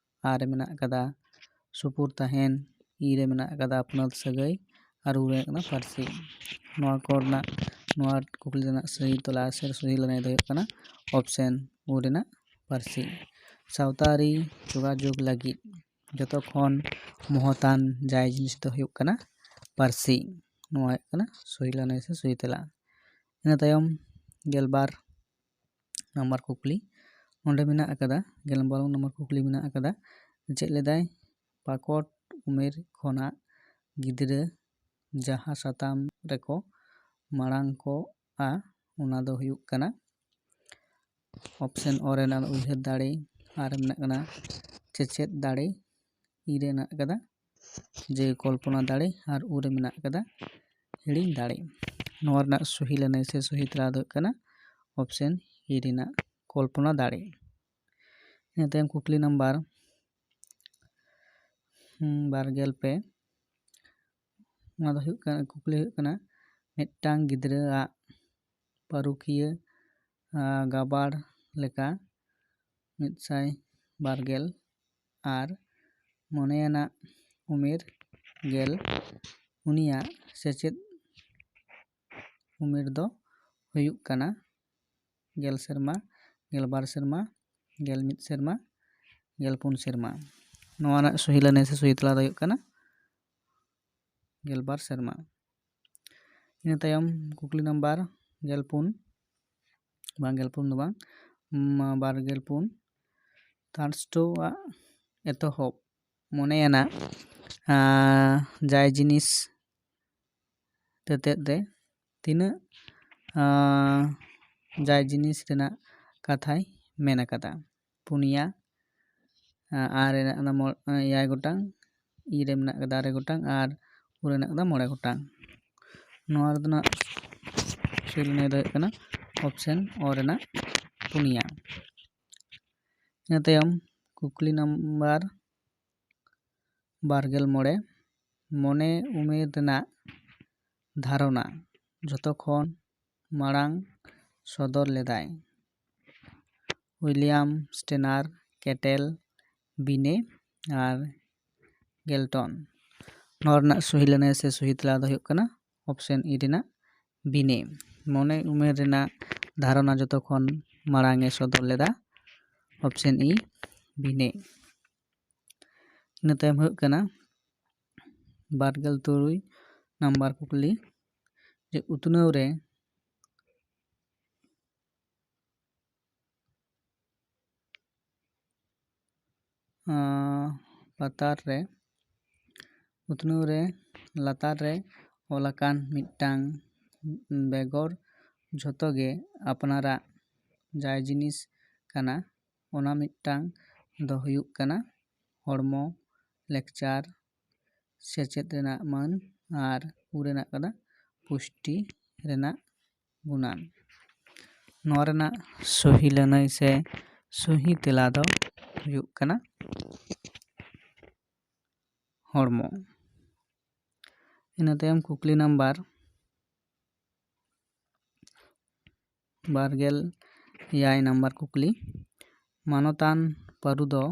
ᱟ ᱨᱮ ᱢᱮᱱᱟᱜ ᱟᱠᱟᱫᱟ ᱥᱩᱯᱩᱨ ᱛᱟᱦᱮᱱ, ᱤ ᱨᱮ ᱢᱮᱱᱟᱜ ᱟᱠᱟᱫᱟ ᱟᱹᱯᱱᱟᱹᱛ ᱥᱟᱹᱜᱟᱹᱭ, ᱟᱨ ᱩ ᱨᱮ ᱢᱮᱱᱟᱜ ᱟᱠᱟᱫᱟ ᱯᱟᱹᱨᱥᱤ᱾ ᱱᱚᱣᱟ ᱠᱚ ᱨᱮᱱᱟᱜ ᱱᱚᱣᱟ ᱠᱩᱠᱞᱤ ᱨᱮᱱᱟᱜ ᱥᱚᱦᱤ ᱛᱮᱞᱟ ᱥᱮ ᱥᱚᱦᱤ ᱞᱟᱹᱱᱟᱹᱭ ᱫᱚ ᱦᱩᱭᱩᱜ ᱠᱟᱱᱟ ᱚᱯᱥᱮᱱ ᱩ ᱨᱮᱱᱟᱜ ᱯᱟᱹᱨᱥᱤ᱾ ᱥᱟᱶᱛᱟᱨᱤ ᱡᱳᱜᱟᱡᱳᱜᱽ ᱞᱟᱹᱜᱤᱫ ᱡᱚᱛᱚ ᱠᱷᱚᱱ ᱢᱚᱦᱚᱛᱟᱱ ᱡᱟᱭ ᱡᱤᱱᱤᱥ ᱫᱚ ᱦᱩᱭᱩᱜ ᱠᱟᱱᱟ ᱯᱟᱹᱨᱥᱤ᱾ ᱱᱚᱣᱟ ᱦᱩᱭᱩᱜ ᱠᱟᱱᱟ ᱥᱚᱦᱤ ᱞᱟᱹᱱᱟᱹᱭ ᱥᱮ ᱥᱚᱦᱤ ᱛᱮᱞᱟ᱾ ᱤᱱᱟᱹ ᱛᱟᱭᱚᱢ ᱜᱮᱞᱵᱟᱨ ᱱᱟᱢᱵᱟᱨ ᱠᱩᱠᱞᱤ ᱚᱸᱰᱮ ᱢᱮᱱᱟᱜ ᱟᱠᱟᱫᱟ, ᱜᱮᱞ ᱵᱟᱨ ᱱᱟᱢᱵᱟᱨ ᱠᱩᱠᱞᱤ ᱢᱮᱱᱟᱜ ᱟᱠᱟᱫᱟ, ᱪᱮᱫ ᱞᱮᱫᱟᱭ ᱯᱟᱠᱚᱴ ᱩᱢᱮᱨ ᱠᱷᱚᱱᱟᱜ ᱜᱤᱫᱽᱨᱟᱹ ᱡᱟᱦᱟᱸ ᱥᱟᱛᱟᱢ ᱨᱮᱠᱚ ᱢᱟᱲᱟᱝ ᱠᱚᱜᱼᱟ, ᱚᱱᱟ ᱫᱚ ᱦᱩᱭᱩᱜ ᱠᱟᱱᱟ ᱚᱯᱥᱮᱱ ᱚ ᱨᱮᱱᱟᱜ ᱩᱭᱦᱟᱹᱨ ᱫᱟᱲᱮ, ᱟᱨ ᱢᱮᱱᱟᱜ ᱠᱟᱱᱟ ᱪᱮᱪᱮᱫ ᱫᱟᱲᱮ, ᱤ ᱨᱮ ᱢᱮᱱᱟᱜ ᱠᱟᱫᱟ ᱡᱮ ᱠᱚᱞᱯᱚᱱᱟ ᱫᱟᱲᱮ, ᱟᱨ ᱩ ᱨᱮ ᱢᱮᱱᱟᱜ ᱠᱟᱫᱟ ᱦᱤᱲᱤᱧ ᱫᱟᱲᱮ᱾ ᱱᱚᱣᱟ ᱨᱮᱱᱟᱜ ᱥᱚᱦᱤ ᱞᱟᱹᱱᱟᱹᱭ ᱥᱮ ᱥᱚᱦᱤ ᱛᱮᱞᱟ ᱫᱚ ᱦᱩᱭᱩᱜ ᱠᱟᱱᱟ ᱚᱯᱥᱮᱱ ᱤ ᱨᱮᱱᱟᱜ ᱠᱚᱞᱯᱚᱱᱟ ᱫᱟᱲᱮ᱾ ᱤᱱᱟᱹ ᱛᱟᱭᱚᱢ ᱠᱩᱠᱞᱤ ᱱᱟᱢᱵᱟᱨ, ᱦᱩᱸ, ᱵᱟᱨ ᱜᱮᱞ ᱯᱮ, ᱚᱱᱟ ᱫᱚ ᱦᱩᱭᱩᱜ ᱠᱟᱱᱟ, ᱠᱩᱠᱞᱤ ᱦᱩᱭᱩᱜ ᱠᱟᱱᱟ, ᱢᱤᱫᱴᱟᱝ ᱜᱤᱫᱽᱨᱟᱹᱣᱟᱜ ᱯᱟᱹᱨᱩᱠᱷᱤᱭᱟᱹ, ᱟ, ᱜᱟᱵᱟᱬ ᱞᱮᱠᱟ ᱢᱤᱫ ᱥᱟᱭ ᱵᱟᱨ ᱜᱮᱞ ᱟᱨ ᱢᱚᱱᱮᱭᱟᱱᱟᱜ ᱩᱢᱮᱨ ᱜᱮᱞ, ᱩᱱᱤᱭᱟᱜ ᱥᱮᱪᱮᱫ ᱩᱢᱮᱨ ᱫᱚ ᱦᱩᱭᱩᱜ ᱠᱟᱱᱟ ᱜᱮᱞ ᱥᱮᱨᱢᱟ, ᱜᱮᱞ ᱵᱟᱨ ᱥᱮᱨᱢᱟ, ᱜᱮᱞ ᱢᱤᱫ ᱥᱮᱨᱢᱟ, ᱜᱮᱞ ᱯᱩᱱ ᱥᱮᱨᱢᱟ᱾ ᱱᱚᱣᱟ ᱨᱮᱱᱟᱜ ᱥᱚᱦᱤ ᱞᱟᱹᱱᱟᱹᱭ ᱥᱮ ᱥᱚᱦᱤ ᱛᱮᱞᱟ ᱫᱚ ᱦᱩᱭᱩᱜ ᱠᱟᱱᱟ ᱜᱮᱞ ᱵᱟᱨ ᱥᱮᱨᱢᱟ᱾ ᱤᱱᱟᱹ ᱛᱟᱭᱚᱢ ᱠᱩᱠᱞᱤ ᱱᱟᱢᱵᱟᱨ ᱜᱮᱞ ᱯᱩᱱ, ᱵᱟᱝ ᱜᱮᱞ ᱯᱩᱱ ᱫᱚ ᱵᱟᱝ, ᱩᱢ, ᱵᱟᱨ ᱜᱮᱞ ᱯᱩᱱ, ᱛᱟᱨᱥᱴᱳ ᱟᱜ ᱮᱛᱚᱦᱚᱵ ᱢᱚᱱᱮᱭᱟᱱᱟᱜ, ᱟᱸ, ᱡᱟᱭ ᱡᱤᱱᱤᱥ ᱛᱮᱛᱮᱫ ᱨᱮ ᱛᱤᱱᱟᱹᱜ, ᱟᱸ, ᱡᱟᱭ ᱡᱤᱱᱤᱥ ᱨᱮᱱᱟᱜ ᱠᱟᱛᱷᱟᱭ ᱢᱮᱱ ᱟᱠᱟᱫᱟ? ᱯᱩᱱᱭᱟ, ᱟᱸ, ᱟᱨ ᱨᱮᱱᱟᱜ ᱠᱟᱱᱟ ᱢᱚ-, ᱮᱭᱟᱭ ᱜᱚᱴᱟᱝ, ᱤ ᱨᱮ ᱢᱮᱱᱟᱜ ᱠᱟᱫᱟ ᱟᱨᱮ ᱜᱚᱴᱟᱝ, ᱟᱨ ᱩ ᱨᱮᱱᱟᱜ ᱠᱟᱫᱟ ᱢᱚᱬᱮ ᱜᱚᱴᱟᱝ᱾ ᱱᱚᱣᱟ ᱨᱮᱫᱚ ᱱᱟᱜ ᱥᱤᱞᱱᱟᱹᱭ ᱫᱚ ᱦᱩᱭᱩᱜ ᱠᱟᱱᱟ ᱚᱯᱥᱮᱱ ᱚ ᱨᱮᱱᱟᱜ ᱯᱩᱱᱭᱟ᱾ ᱤᱱᱟᱹ ᱛᱟᱭᱚᱢ ᱠᱩᱠᱞᱤ ᱱᱟᱢᱵᱟᱨ ᱵᱟᱨ ᱜᱮᱞ ᱢᱚᱬᱮ, ᱢᱚᱱᱮ ᱩᱢᱮᱨ ᱨᱮᱱᱟᱜ ᱫᱷᱟᱨᱚᱱᱟ ᱡᱷᱚᱛᱚ ᱠᱷᱚᱱ ᱢᱟᱲᱟᱝ ᱥᱚᱫᱚᱨ ᱞᱮᱫᱟᱭ ᱩᱭᱞᱤᱭᱟᱢ ᱥᱴᱮᱱᱟᱨ, ᱠᱮᱴᱮᱞ, ᱵᱤᱱᱮ ᱟᱨ ᱜᱮᱞᱴᱚᱱ᱾ ᱱᱚᱣᱟ ᱨᱮᱱᱟᱜ ᱥᱚᱦᱤ ᱞᱟᱹᱱᱟᱹᱭ ᱥᱮ ᱥᱚᱦᱤ ᱛᱮᱞᱟ ᱫᱚ ᱦᱩᱭᱩᱜ ᱠᱟᱱᱟ ᱚᱯᱥᱮᱱ ᱤ ᱨᱮᱱᱟᱜ ᱵᱤᱱᱮ᱾ ᱢᱚᱱᱮ ᱩᱢᱮᱨ ᱨᱮᱱᱟᱜ ᱫᱷᱟᱨᱚᱱᱟ ᱡᱚᱛᱚ ᱠᱷᱚᱱ ᱢᱟᱲᱟᱝ ᱮ ᱥᱚᱫᱚᱨ ᱞᱮᱫᱟ, option E, ᱵᱤᱱᱮ᱾ ᱤᱱᱟᱹ ᱛᱟᱭᱚᱢ ᱦᱩᱭᱩᱜ ᱠᱟᱱᱟ ᱵᱟᱨ ᱜᱮᱞ ᱛᱩᱨᱩᱭ ᱱᱟᱢᱵᱟᱨ ᱠᱩᱠᱞᱤ, ᱡᱮ ᱩᱛᱱᱟᱹᱣ ᱨᱮ ᱟᱸ, ᱞᱟᱛᱟᱨ ᱨᱮ, ᱩᱛᱱᱟᱹᱣ ᱨᱮ ᱞᱟᱛᱟᱨ ᱨᱮ ᱚᱞ ᱟᱠᱟᱱ ᱢᱤᱫᱴᱟᱝ ᱵᱮᱜᱚᱨ ᱡᱷᱚᱛᱚ ᱜᱮ ᱟᱯᱱᱟᱨᱟᱜ ᱡᱟᱭ ᱡᱤᱱᱤᱥ ᱠᱟᱱᱟ, ᱚᱱᱟ ᱢᱤᱫᱴᱟᱝ ᱫᱚ ᱦᱩᱭᱩᱜ ᱠᱟᱱᱟ ᱦᱚᱲᱢᱚ, ᱞᱮᱠᱪᱟᱨ, ᱥᱮᱪᱮᱫ ᱨᱮᱱᱟᱜ ᱢᱟᱹᱱ ᱟᱨ ᱩᱨ ᱨᱮᱱᱟᱜ ᱠᱟᱫᱟ ᱯᱩᱥᱴᱤ ᱨᱮᱱᱟᱜ ᱜᱩᱱᱟᱱ᱾ ᱱᱚᱣᱟ ᱨᱮᱱᱟᱜ ᱥᱚᱦᱤ ᱞᱟᱹᱱᱟᱹᱭ ᱥᱮ ᱥᱚᱦᱤ ᱛᱮᱞᱟ ᱫᱚ ᱦᱩᱭᱩᱜ ᱠᱟᱱᱟ ᱦᱚᱲᱢᱚ᱾ ᱤᱱᱟᱹ ᱛᱟᱭᱚᱢ ᱠᱩᱠᱞᱤ ᱱᱟᱢᱵᱟᱨ ᱵᱟᱨ ᱜᱮᱞ ᱮᱭᱟᱭ ᱱᱟᱢᱵᱟᱨ ᱠᱩᱠᱞᱤ, ᱢᱟᱱᱚᱛᱟᱱ ᱯᱟᱹᱨᱩ ᱫᱚ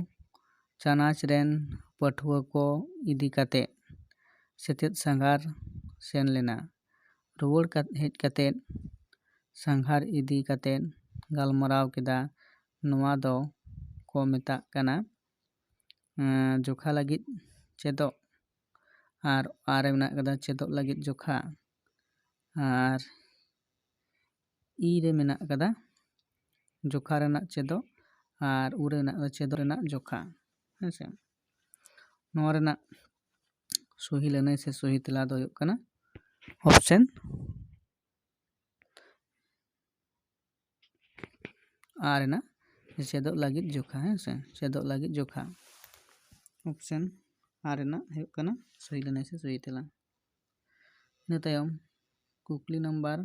ᱪᱟᱱᱟᱪ ᱨᱮᱱ ᱯᱟᱹᱴᱷᱩᱣᱟᱹ ᱠᱚ ᱤᱫᱤ ᱠᱟᱛᱮ ᱥᱮᱪᱮᱫ ᱥᱟᱸᱜᱷᱟᱨ ᱥᱮᱱ ᱞᱮᱱᱟ᱾ ᱨᱩᱣᱟᱹᱲ ᱠᱟᱛ-, ᱦᱮᱡ ᱠᱟᱛᱮ ᱥᱟᱸᱜᱷᱟᱨ ᱤᱫᱤ ᱠᱟᱛᱮ ᱜᱟᱞᱢᱟᱨᱟᱣ ᱠᱮᱫᱟ᱾ ᱱᱚᱣᱟ ᱫᱚ ᱠᱚ ᱢᱮᱛᱟᱜ ᱠᱟᱱᱟ, ᱮᱸ, ᱡᱚᱠᱷᱟ ᱞᱟᱹᱜᱤᱫ ᱪᱮᱫᱚᱜ, ᱟᱨ ᱟᱨ ᱨᱮ ᱢᱮᱱᱟᱜ ᱠᱟᱫᱟ ᱪᱮᱫᱚᱜ ᱞᱟᱹᱜᱤᱫ ᱡᱚᱠᱷᱟ, ᱟᱨ ᱤ ᱨᱮ ᱢᱮᱱᱟᱜ ᱠᱟᱫᱟ ᱡᱚᱠᱷᱟ ᱨᱮᱱᱟᱜ ᱪᱮᱫᱚᱜ, ᱟᱨ ᱩ ᱨᱮ ᱢᱮᱱᱟᱜ ᱠᱟᱫᱟ ᱪᱮᱫᱚᱜ ᱨᱮᱱᱟᱜ ᱡᱚᱠᱷᱟ᱾ ᱦᱮᱸ ᱥᱮ, ᱱᱚᱣᱟ ᱨᱮᱱᱟᱜ ᱥᱚᱦᱤ ᱞᱟᱹᱱᱟᱹᱭ ᱥᱮ ᱥᱚᱦᱤ ᱛᱮᱞᱟ ᱫᱚ ᱦᱩᱭᱩᱜ ᱠᱟᱱᱟ option ᱟᱨ ᱨᱮᱱᱟᱜ ᱪᱮᱫᱚᱜ ᱞᱟᱹᱜᱤᱫ ᱡᱚᱠᱷᱟ, ᱦᱮᱸ ᱥᱮ, ᱪᱮᱫᱚᱜ ᱞᱟᱹᱜᱤᱫ ᱡᱚᱠᱷᱟ᱾ Option ᱟᱨ ᱨᱮᱱᱟᱜ ᱦᱩᱭᱩᱜ ᱠᱟᱱᱟ ᱥᱚᱦᱤ ᱞᱟᱹᱱᱟᱹᱭ ᱥᱮ ᱥᱚᱦᱤ ᱛᱮᱞᱟ᱾ ᱤᱱᱟᱹ ᱛᱟᱭᱚᱢ ᱠᱩᱠᱞᱤ ᱱᱟᱢᱵᱟᱨ,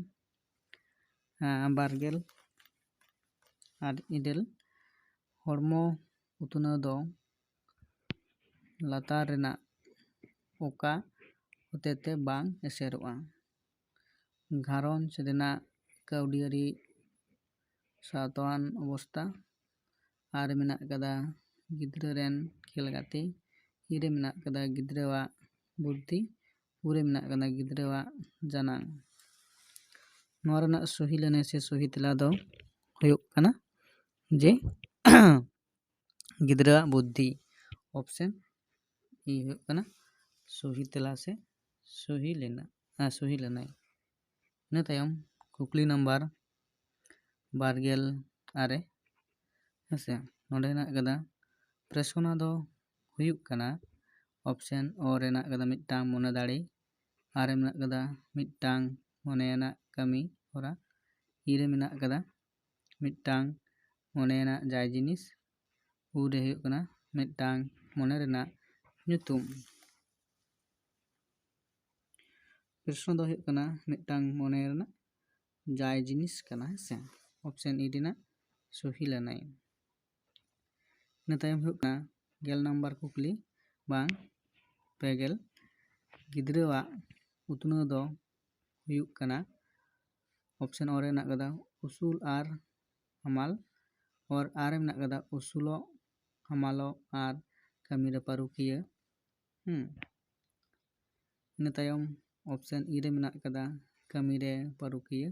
ᱟᱸ, ᱵᱟᱨ ᱜᱮᱞ ᱟᱨ ᱤᱨᱟᱹᱞ, ᱦᱚᱲᱢᱚ ᱩᱛᱱᱟᱹᱣ ᱫᱚ ᱞᱟᱛᱟᱨ ᱨᱮᱱᱟᱜ ᱚᱠᱟ ᱦᱚᱛᱮᱛᱮ ᱵᱟᱝ ᱮᱥᱮᱨᱚᱜᱼᱟ? ᱜᱷᱟᱨᱚᱸᱡᱽ ᱨᱮᱱᱟᱜ ᱠᱟᱹᱣᱰᱤᱭᱟᱹᱨᱤ ᱥᱟᱶᱛᱟᱣᱟᱱ ᱚᱵᱚᱥᱛᱟ, ᱟᱨ ᱢᱮᱱᱟᱜ ᱠᱟᱫᱟ ᱜᱤᱫᱽᱨᱟᱹ ᱨᱮᱱ ᱠᱷᱮᱞ ᱜᱟᱛᱮ, ᱤ ᱨᱮ ᱢᱮᱱᱟᱜ ᱠᱟᱫᱟ ᱜᱤᱫᱽᱨᱟᱹᱣᱟᱜ ᱵᱩᱫᱽᱫᱷᱤ, ᱩ ᱨᱮ ᱢᱮᱱᱟᱜ ᱠᱟᱫᱟ ᱜᱤᱫᱽᱨᱟᱹᱣᱟᱜ ᱡᱟᱱᱟᱝ᱾ ᱱᱚᱣᱟ ᱨᱮᱱᱟᱜ ᱥᱚᱦᱤ ᱞᱟᱹᱱᱟᱹᱭ ᱥᱮ ᱥᱚᱦᱤ ᱛᱮᱞᱟ ᱫᱚ ᱦᱩᱭᱩᱜ ᱠᱟᱱᱟ ᱡᱮ ᱜᱤᱫᱽᱨᱟᱹᱣᱟᱜ ᱵᱩᱫᱽᱫᱷᱤ᱾ Option E ᱦᱩᱭᱩᱜ ᱠᱟᱱᱟ ᱥᱚᱦᱤ ᱛᱮᱞᱟ ᱥᱮ ᱥᱚᱦᱤ ᱞᱮᱱᱟ, ᱟᱨ ᱥᱚᱦᱤ ᱞᱟᱹᱱᱟᱹᱭ᱾ ᱤᱱᱟᱹ ᱛᱟᱭᱚᱢ ᱠᱩᱠᱞᱤ ᱱᱟᱢᱵᱟᱨ ᱵᱟᱨ ᱜᱮᱞ ᱟᱨᱮ, ᱦᱮᱸᱥᱮ, ᱱᱚᱰᱮ ᱦᱮᱱᱟᱜ ᱠᱟᱫᱟ ᱯᱨᱮᱥᱚᱱᱟ ᱫᱚ ᱦᱩᱭᱩᱜ ᱠᱟᱱᱟ Option O ᱨᱮ ᱦᱮᱱᱟᱜ ᱠᱟᱫᱟ ᱢᱤᱫᱴᱟᱝ ᱢᱚᱱᱮ ᱫᱟᱲᱮ, ᱟᱨ ᱢᱮᱱᱟᱜ ᱠᱟᱫᱟ ᱢᱤᱫᱴᱟᱝ ᱢᱚᱱᱮ ᱨᱮᱱᱟᱜ ᱠᱟᱹᱢᱤ ᱦᱚᱨᱟ, E ᱨᱮ ᱢᱮᱱᱟᱜ ᱠᱟᱫᱟ ᱢᱤᱫᱴᱟᱝ ᱢᱚᱱᱮ ᱨᱮᱱᱟᱜ ᱡᱟᱭ ᱡᱤᱱᱤᱥ, U ᱨᱮ ᱦᱩᱭᱩᱜ ᱠᱟᱱᱟ ᱢᱤᱫᱴᱟᱝ ᱢᱚᱱᱮ ᱨᱮᱱᱟᱜ ᱧᱩᱛᱩᱢ᱾ ᱯᱨᱚᱥᱱᱚ ᱫᱚ ᱦᱩᱭᱩᱜ ᱠᱟᱱᱟ ᱢᱤᱫᱴᱟᱝ ᱢᱚᱱᱮ ᱨᱮᱱᱟᱜ ᱡᱟᱭ ᱡᱤᱱᱤᱥ ᱠᱟᱱᱟ, ᱦᱮᱸ ᱥᱮ? Option E ᱨᱮᱱᱟᱜ ᱥᱚᱦᱤ ᱞᱟᱹᱱᱟᱹᱭ᱾ ᱤᱱᱟᱹ ᱛᱟᱭᱚᱢ ᱦᱩᱭᱩᱜ ᱠᱟᱱᱟ ᱜᱮᱞ ᱱᱟᱢᱵᱟᱨ ᱠᱩᱠᱞᱤ ᱵᱟᱝ ᱯᱮ ᱜᱮᱞ, ᱜᱤᱫᱽᱨᱟᱹᱣᱟᱜ ᱩᱛᱱᱟᱹᱣ ᱫᱚ ᱦᱩᱭᱩᱜ ᱠᱟᱱᱟ Option O ᱨᱮ ᱢᱮᱱᱟᱜ ᱠᱟᱫᱟ ᱩᱥᱩᱞ ᱟᱨ ᱦᱟᱢᱟᱞ, ᱟᱨ ᱟᱨ ᱨᱮ ᱢᱮᱱᱟᱜ ᱠᱟᱫᱟ ᱩᱥᱩᱞᱚᱜ, ᱦᱟᱢᱟᱞᱚᱜ ᱟᱨ ᱠᱟᱹᱢᱤ ᱨᱮ ᱯᱟᱹᱨᱩᱠᱷᱤᱭᱟᱹ᱾ ᱦᱩᱸ᱾ ᱤᱱᱟᱹ ᱛᱟᱭᱚᱢ Option E ᱨᱮ ᱢᱮᱱᱟᱜ ᱠᱟᱫᱟ ᱠᱟᱹᱢᱤ ᱨᱮ ᱯᱟᱹᱨᱩᱠᱷᱤᱭᱟᱹ,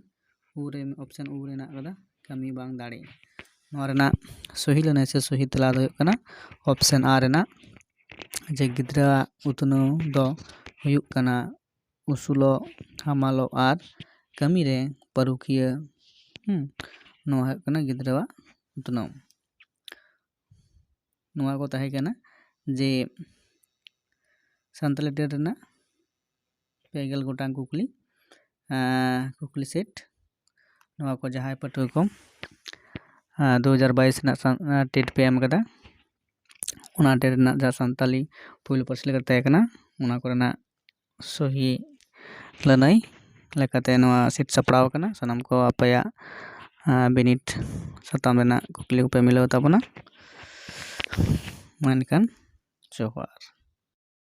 U ᱨᱮ, Option U ᱨᱮ ᱢᱮᱱᱟᱜ ᱠᱟᱫᱟ ᱠᱟᱹᱢᱤ ᱵᱟᱝ ᱫᱟᱲᱮ᱾ ᱱᱚᱣᱟ ᱨᱮᱱᱟᱜ ᱥᱚᱦᱤ ᱞᱟᱹᱱᱟᱹᱭ ᱥᱮ ᱥᱚᱦᱤ ᱛᱮᱞᱟ ᱫᱚ ᱦᱩᱭᱩᱜ ᱠᱟᱱᱟ Option A ᱨᱮᱱᱟᱜ, ᱡᱮ ᱜᱤᱫᱽᱨᱟᱹᱣᱟᱜ ᱩᱛᱱᱟᱹᱣ ᱫᱚ ᱦᱩᱭᱩᱜ ᱠᱟᱱᱟ ᱩᱥᱩᱞᱚᱜ, ᱦᱟᱢᱟᱞᱚᱜ ᱟᱨ ᱠᱟᱹᱢᱤ ᱨᱮ ᱯᱟᱹᱨᱩᱠᱷᱤᱭᱟᱹ᱾ ᱦᱩᱸ, ᱱᱚᱣᱟ ᱦᱩᱭᱩᱜ ᱠᱟᱱᱟ ᱜᱤᱫᱽᱨᱟᱹᱣᱟᱜ ᱩᱛᱱᱟᱹᱣ᱾ ᱱᱚᱣᱟ ᱠᱚ ᱛᱟᱦᱮᱸ ᱠᱟᱱᱟ ᱡᱮ ᱥᱟᱱᱛᱟᱞᱤ ᱴᱮᱴ ᱨᱮᱱᱟᱜ ᱯᱮ ᱜᱮᱞ ᱜᱚᱴᱟᱝ ᱠᱩᱠᱞᱤ, ᱟᱸ, ᱠᱩᱠᱞᱤ ᱥᱮᱴ᱾ ᱱᱚᱣᱟ ᱠᱚ ᱡᱟᱦᱟᱸᱭ ᱯᱟᱹᱴᱷᱩᱣᱟᱹ ᱠᱚ, ᱟᱸ, ᱫᱩ ᱦᱟᱡᱟᱨ ᱵᱟᱭᱤᱥ ᱨᱮᱱᱟᱜ ᱥᱟᱱ-, ᱟᱸ, ᱴᱮᱴ ᱯᱮ ᱮᱢ ᱠᱟᱫᱟ, ᱚᱱᱟ ᱴᱮᱴ ᱨᱮᱱᱟᱜ ᱡᱟᱦᱟᱸ ᱥᱟᱱᱛᱟᱞᱤ ᱯᱩᱭᱞᱩ ᱯᱟᱹᱨᱥᱤ ᱞᱮᱠᱟᱛᱮ ᱛᱟᱦᱮᱸ ᱠᱟᱱᱟ, ᱚᱱᱟ ᱠᱚᱨᱮᱱᱟᱜ ᱥᱚᱦᱤ ᱞᱟᱹᱱᱟᱹᱭ ᱞᱮᱠᱟᱛᱮ ᱱᱚᱣᱟ ᱥᱤᱴ ᱥᱟᱯᱲᱟᱣ ᱟᱠᱟᱱᱟ᱾ ᱥᱟᱱᱟᱢ ᱠᱚ ᱟᱯᱮᱭᱟᱜ, ᱟᱸ, ᱵᱤᱱᱤᱰ ᱥᱟᱛᱟᱢ ᱨᱮᱱᱟᱜ ᱠᱩᱠᱞᱤ ᱠᱚᱯᱮ ᱢᱤᱞᱟᱹᱣ ᱛᱟᱵᱚᱱᱟ᱾ ᱢᱟ ᱮᱱᱠᱷᱟᱱ ᱡᱚᱦᱟᱨ᱾